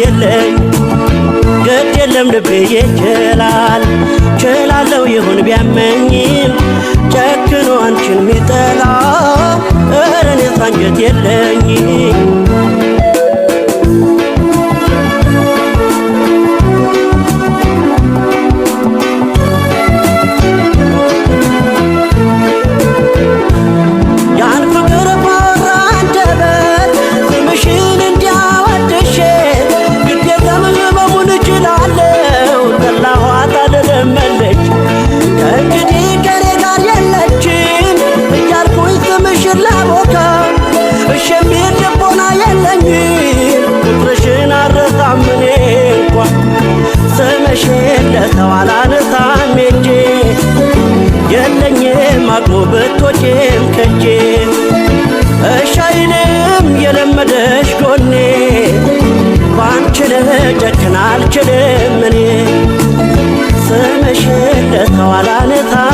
የለኝ። ግድ የለም ልቤ ይችላል፣ ችላለው ይሁን ቢያመኝም ጨክኖ አንቺን ሚጠላ፣ ኧረ እኔስ አንጀት የለኝም። ያን ፍቅር ባወራ አንደበት ስምሽን እንዲያወድሼ፣ ግድ የለም ህመሙን እችላለሁ፣ ጠላኋት አልልም መልሼ። ከእንግዲህ ከኔ ጋር የለችም እያልኩኝ ስምሽን ላቦካ፣ እሺ የሚል ልቦና የለኝም። ፍቅርሽን አልረሳም እኔ እንኳ፣ ስምሽን ለሰው አላነሳም ሄጄ፣ የለኝም አቅሙ ብትወጪም ከጄ። እሺ አይልም የለመደሽ ጎኔ፣ ባንቺ ልጨክን አልችልም እኔ፣ ስምሽን ለሰው አላነሳም።